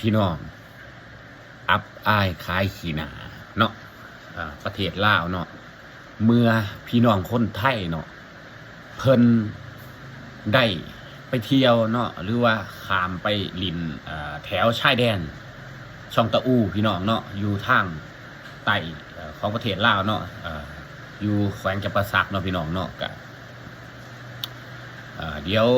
ພີ່ນ້ອງອັບອາຍຂາຍຂີ້ໜ້າເນາະ ເອີ ປະເທດລາວເນາະ ເມື່ອພີ່ນ້ອງຄົນໄທເນາະ ເພິ່ນໄດ້ໄປທ່ຽວເນາະ ຫຼືວ່າຂ້າມໄປຫຼິ້ນ ເອີ ແຖວຊາຍແດນຊ່ອງຕະອູ ພີ່ນ້ອງເນາະ ຢູ່ທາງໃຕ້ ເອີ ຂອງປະເທດລາວເນາະ ເອີ ຢູ່ແຂວງຈຳປາສັກເນາະ ພີ່ນ້ອງເນາະ ກະ ເອີ ດຽວ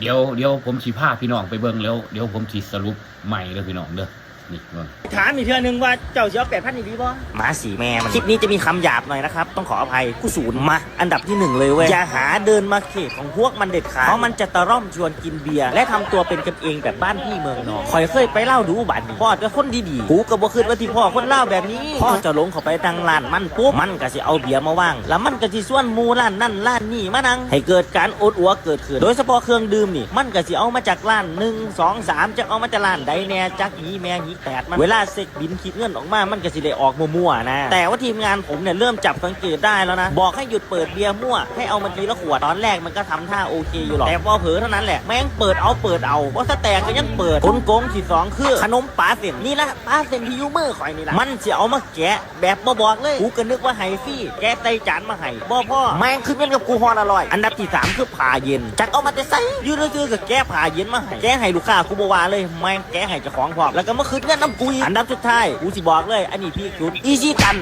ດຽວ ດຽວຜົມຊິພາພີ່ນ້ອງໄປເບິ່ງ ແລ້ວດຽວຜົມຊິສະຫຼຸບໃໝ່ເດີພີ່ນ້ອງເດີ ນີ້ເບິ່ງ. ຖາມອີກເທື່ອໜຶ່ງວ່າເຈົ້າຊິເອົາແປດພັນອີ່ຫຼີບໍ່? ມາສີແມ່ມັນ ຄລິບນີ້ຈະມີຄຳຫຍາບໜ້ອຍນະຄັບ ຕ້ອງຂໍອະໄພ. ກູສູນມາ ອັນດັບທີໜຶ່ງເລີຍເວີຍ. ຢ່າຫາເດີນມາເຂດຂອງພວກມັນເດັດຂາດ ເພາະມັນຈະຕະລ່ອມຊວນກິນເບຍ ແລະ ທຳຕົວເປັນກັນເອງແບບບ້ານພີ່ເມືອງນອກ. ຂ້ອຍເຄີຍໄປລາວດູບາດນີ້ ພໍ້ແຕ່ຄົນດີໆ ກູກໍບໍ່ຄິດວ່າຊິພໍ້ຄົນລາວແບບນີ້. ພໍ້ຈະຫຼົງເຂົ້າໄປທາງຮ້ານມັນປຸບ ມັນກໍຊິເອົາເບຍມາວາງ ແລ້ວມັນກໍຊິຊວນໝູ່ຮ້ານນັ້ນຮ້ານນີ້ມານັ່ງ ໃຫ້ເກີດການອົດອົວເກີດຂຶ້ນ. ໂດຍສະເພາະເຄື່ອງດື່ມນີ້ ມັນກໍຊິເອົາມາຈາກຮ້ານໜຶ່ງ ສອງ ສາມ ຈັກເອົາມາຈາກຮ້ານໃດແດ່ ຈັກຫີແມ່ຫີແຕດມັນ. ເວລາເຊັກບິນຄິດເງິນອອກມາ ມັນກໍຊິໄດ້ອອກມົວໆນະ. ແຕ່ວ່າທີມງານຜົມເນຍເລີ່ມຈັບສັງເກດໄດ້ແລ້ວນະ ບອກໃຫ້ຢຸດເປີດເບຍມົ້ວ ໃຫ້ເອົາມາທີລະຂວດ. ຕອນແລກມັນກໍທຳທ່າໂອເຄຢູ່ຫຼອກ ແຕ່ພໍເຜີເທົ່ານັ້ນແຫຼະ ແມ່ງເປີດເອົາເປີດເອົາ ບໍ່ສະແຕກກໍຍັງເປີດ. ກົນໂກງທີສອງຄືຂະໜົມປາເສັ້ນນີ້ລະ ປາເສັ້ນທີ່ຢູ່ມືຂ້ອຍນີ້ລະ ມັນຊິເອົາມາແກະ ແບບບໍ່ບອກເລີຍ ກູກໍນຶກວ່າໃຫ້ຟຣີ ແກະໃສ່ຈານມາໃຫ້ ບໍ່ພໍ ແມ່ງຄືນເງິນກັບກູຫ່ອລະຮ້ອຍ. ອັນດັບທີສາມຄືຜ້າເຢັນ ຈັກເອົາມາແຕ່ໃສ ຢູ່ຊື່ໆກໍແກະຜ້າເຢັນມາໃຫ້ ແກະໃຫ້ລູກຄ້າກູບໍ່ວ່າເລີຍ ແມ່ງແກະໃຫ້ເຈົ້າຂອງພ້ອມ ແລ້ວກໍມາຄິດເງິນນຳກູອີກ. ອັນດັບສຸດທ້າຍ ກູຊິບອກເລີຍ ອັນນີ້ພີກສຸດ ອີຊີຕັນ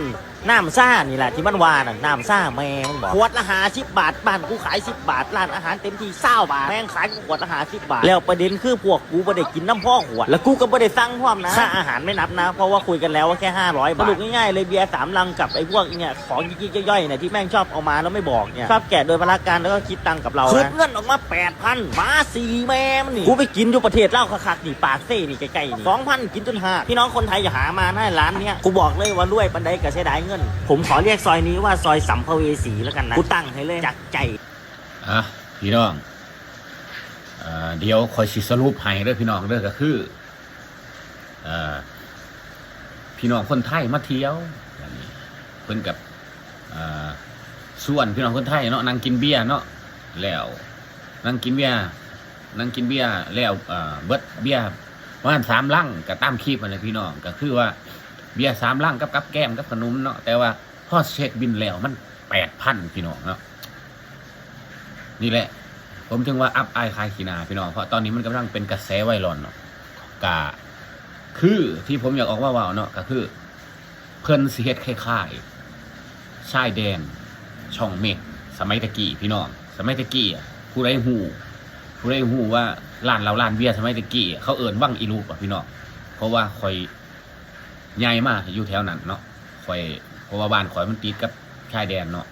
ນ້ຳຊານີ້ແຫຼະທີ່ມັນວ່ານັ້ນ ນ້ຳຊາແມ່ງບອກ ຂວດລະຫ້າສິບບາດ ບ້ານກູຂາຍສິບບາດ ຮ້ານອາຫານເຕັມທີ່ຊາວບາດ ແມ່ງຂາຍກູຂວດລະຫ້າສິບບາດ. ແລ້ວປະເດັນຄືພວກ ກູບໍ່ໄດ້ກິນນຳພໍຂວດ ແລ້ວກູກໍບໍ່ໄດ້ສັ່ງພ້ອມນະ ຄ່າອາຫານໄມ່ນັບນະ ເພາະວ່າຄຸຍກັນແລ້ວວ່າແຄ່ຫ້າຮ້ອຍບາດ. ສະຫຼຸບງ່າຍໆເລີຍ ເບຍສາມລັງກັບໄອ້ພວກເນີ້ຍ ຂອງຍິກໆຍ່ອຍໆເນຍ ທີ່ແມ່ງຊອບເອົາມາແລ້ວໄມ່ບອກເນີ້ຍ ຊອບແກະໂດຍພະນັກງານ ແລ້ວກໍຄິດຕັງค์ກັບເຮົານະ. ຄິດເງິນອອກມາແປດພັນ ໝາສີແມ່ມັນນີ້. ກູໄປກິນຢູ່ປະເທດລາວຄັກໆນີ້ ປາກເຊນີ້ໃກ້ໆນີ້ ສອງພັນ ກິນຈົນຮາກ. ພີ່ນ້ອງຄົນໄທຢ່າຫາມານະ ຮ້ານເນີ້ຍ ກູບອກເລີຍວ່າລວຍປານໃດກໍເສຍດາຍເງິນ. ຜົມຂໍຮຽກຊອຍນີ້ວ່າຊອຍສຳພະເວສີແລ້ວກັນນະ ກູຕັ້ງໃຫ້ເລີຍຈາກໃຈ. ອ່ະ ພີ່ນ້ອງ ເອີ ດຽວຂ້ອຍຊິສະຫຼຸບໃຫ້ເດີພີ່ນ້ອງເດີ ກໍຄື ເອີ ພີ່ນ້ອງຄົນໄທມາທ່ຽວ ເພິ່ນກໍ ເອີ ຊວນພີ່ນ້ອງຄົນໄທເນາະ ນັ່ງກິນເບຍເນາະ ແລ້ວນັ່ງກິນເບຍ ນັ່ງກິນເບຍແລ້ວ ເອີ ເບິດເບຍປະມານສາມລັງ ກໍຕາມຄລິບຫັ້ນແຫຼະພີ່ນ້ອງ ກໍຄືວ່າເບຍສາມລັງກັບກັບແກ້ມກັບຂະໜົມເນາະ ແຕ່ວ່າ ພໍເຊັກບິນແລ້ວມັນແປດພັນພີ່ນ້ອງເນາະ. ນີ້ແຫຼະ ຜົມເຖິງວ່າອັບອາຍຂາຍຂີ້ໜ້າພີ່ນ້ອງ ເພາະຕອນນີ້ມັນກຳລັງເປັນກະແສໄວຣັອນເນາະ. ກະຄືທີ່ຜົມຢາກອອກມາເວົ້າເນາະ ກະຄືເພິ່ນຊິເຮັດຄ້າຍໆຊາຍແດນຊ່ອງເມັກສະໄໝແຕ່ກີ້ພີ່ນ້ອງ. ສະໄໝແຕ່ກີ້ ຜູ້ໃດຮູ້ ຜູ້ໃດຮູ້ວ່າຮ້ານເຫຼົ້າຮ້ານເບຍສະໄໝແຕ່ກີ້ ເຂົາເອີ້ນວັງອີລຸບອະພີ່ນ້ອງ ເພາະວ່າຂ້ອຍ ໃຫຍ່ມາຢູ່ແຖວນັ້ນເນາະ ຂ້ອຍ ເພາະວ່າບ້ານຂ້ອຍມັນຕິດກັບຊາຍແດນເນາະ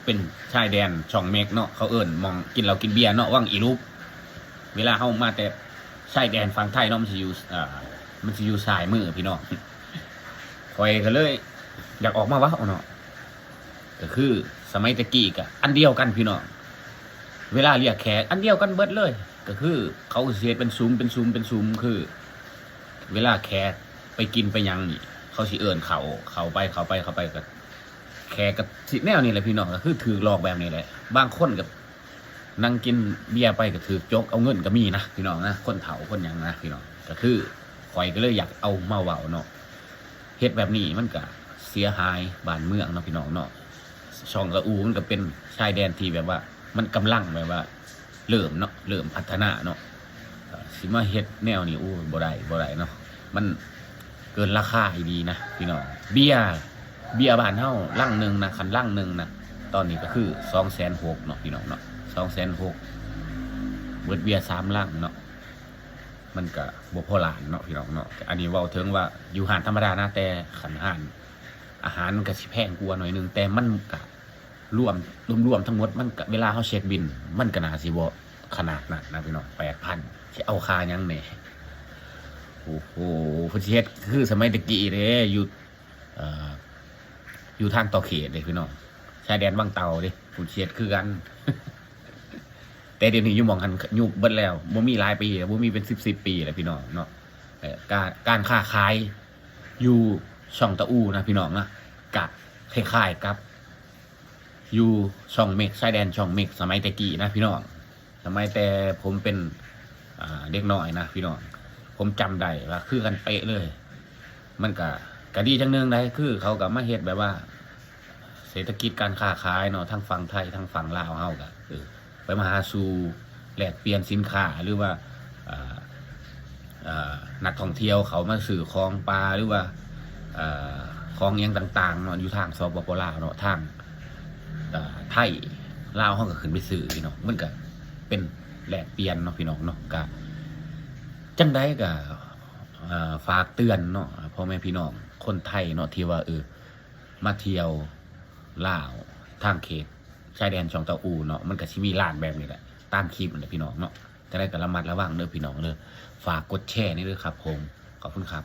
ເປັນຊາຍແດນຊ່ອງເມັກເນາະ ເຂົາເອີ້ນໝ່ອງກິນເຫຼົ້າກິນເບຍເນາະ ວັງອີລຸບ. ເວລາເຮົາມາແຕ່ຊາຍແດນຝັ່ງໄທເນາະ ມັນຊິຢູ່ ເອີ ມັນຊິຢູ່ຊ້າຍມືພີ່ນ້ອງ. ຂ້ອຍກໍເລີຍຢາກອອກມາເວົ້າເນາະ ກໍຄືສະໄໝແຕ່ກີ້ກໍອັນດຽວກັນພີ່ນ້ອງ ເວລາລຽກແຂກອັນດຽວກັນເບິດເລີຍ ກໍຄືເຂົາຊິເຮັດເປັນຊຸມ ເປັນຊຸມ ເປັນຊຸມ ຄື ເວລາແຂກໄປກິນໄປຫຍັງນີ້ ເຂົາຊິເອີ້ນເຂົ້າ ເຂົ້າໄປ ເຂົ້າໄປ ເຂົ້າໄປ ກໍແຂກກໍຊິແນວນີ້ແຫຼະພີ່ນ້ອງ ກໍຄືຖືກຫຼອກແບບນີ້ແຫຼະ. ບາງຄົນກໍນັ່ງກິນເບຍໄປກໍຖືກຈົກເອົາເງິນກໍມີນະພີ່ນ້ອງນະ ຄົນເຖົ້າຄົນຫຍັງນະພີ່ນ້ອງ. ກໍຄືຂ້ອຍກໍເລີຍຢາກເອົາມາເວົ້າເນາະ ເຮັດແບບນີ້ມັນກະເສຍຫາຍບ້ານເມືອງເນາະພີ່ນ້ອງເນາະ. ຊ່ອງຕະອູມັນກະເປັນຊາຍແດນທີ່ແບບວ່າ ມັນກຳລັງແບບວ່າເລີ່ມເນາະ ເລີ່ມພັດທະນາເນາະ ເອີ ຊິມາເຮັດແນວນີ້ ໂອ້ຍ ບໍ່ໄດ້ ບໍ່ໄດ້ເນາະ ມັນເກີນລາຄາອີ່ຫຼີນະພີ່ນ້ອງ. ເບຍ ເບຍບ້ານເຮົາລັງໜຶ່ງນະ ຄັນລັງໜຶ່ງນະ ຕອນນີ້ກະຄືສອງແສນຫົກເນາະພີ່ນ້ອງເນາະ ສອງແສນຫົກ ເບິດເບຍສາມລັງເນາະ ມັນກະບໍ່ພໍລ້ານເນາະພີ່ນ້ອງເນາະ. ອັນນີ້ເວົ້າເຖິງວ່າຢູ່ຮ້ານທຳມະດານະ ແຕ່ຄັນຮ້ານອາຫານມັນກະຊິແພງກວ່າໜ້ອຍໜຶ່ງ ແຕ່ມັນກະລວມ ລວມໆທັງໝົດ ມັນກະ ເວລາເຮົາເຊັກບິນ ມັນກະໜ້າຊິບໍ່ຂະໜາດນັ້ນນະພີ່ນ້ອງ. ແປດພັນ ຊິເອົາຄ່າຫຍັງແດ່? ໂອ້ໂຫ ເພິ່ນຊິເຮັດຄືສະໄໝແຕ່ກີ້ເດ້ ຢູ່ ເອີ ຢູ່ທາງຕໍ່ເຂດເດ້ພີ່ນ້ອງ ຊາຍແດນວັງເຕົ່າເດ້ ເພິ່ນຊິເຮັດຄືກັນ. ແຕ່ດຽວນີ້ຢູ່ໝ່ອງຫັ້ນຍຸບເບິດແລ້ວ ບໍ່ມີຫຼາຍປີແລ້ວ ບໍ່ມີເປັນສິບສິບປີແລ້ວພີ່ນ້ອງເນາະ. ເອີ ການ ການຄ້າຂາຍຢູ່ຊ່ອງຕະອູນະພີ່ນ້ອງນະ ກະຄ້າຍໆກັບຢູ່ຊ່ອງເມັກ ຊາຍແດນຊ່ອງເມັກສະໄໝແຕ່ກີ້ນະພີ່ນ້ອງ. ສະໄໝແຕ່ຜົມເປັນ ອ່າ ເດັກນ້ອຍນະພີ່ນ້ອງ ผมจำได้ว่าคือกันเป๊ะเลย มันก็ ก็ดีจั่งหนึ่งได้ คือเขาก็มาเฮ็ดแบบว่า เศรษฐกิจการค้าขายเนาะ ทั้งฝั่งไทย ทั้งฝั่งลาวเฮาก็ เออ ไปมาหาสู่ แลกเปลี่ยนสินค้า หรือว่า เอ่อ เอ่อ นักท่องเที่ยวเขามาซื้อของป่า หรือว่า เอ่อ ของอิหยังต่างๆเนาะ อยู่ทาง สปป ลาวเนาะ ทาง เอ่อ ไทย ลาวเฮาก็ขึ้นไปซื้อพี่น้อง มันก็เป็นแลกเปลี่ยนเนาะพี่น้องเนาะ ก็ จั่งใดก็ เอ่อ ฝากเตือนเนาะ พ่อแม่พี่น้องคนไทยเนาะ ที่ว่า เออ มาเที่ยวลาว ทางเขตชายแดนช่องเต้าอู่เนาะ มันก็สิมีร้านแบบนี้แหละ ตามคลิปนั่นแหละพี่น้องเนาะ จั่งใดก็ระมัดระวังเด้อพี่น้องเด้อ ฝากกดแชร์แหน่เด้อครับผม ขอบคุณครับ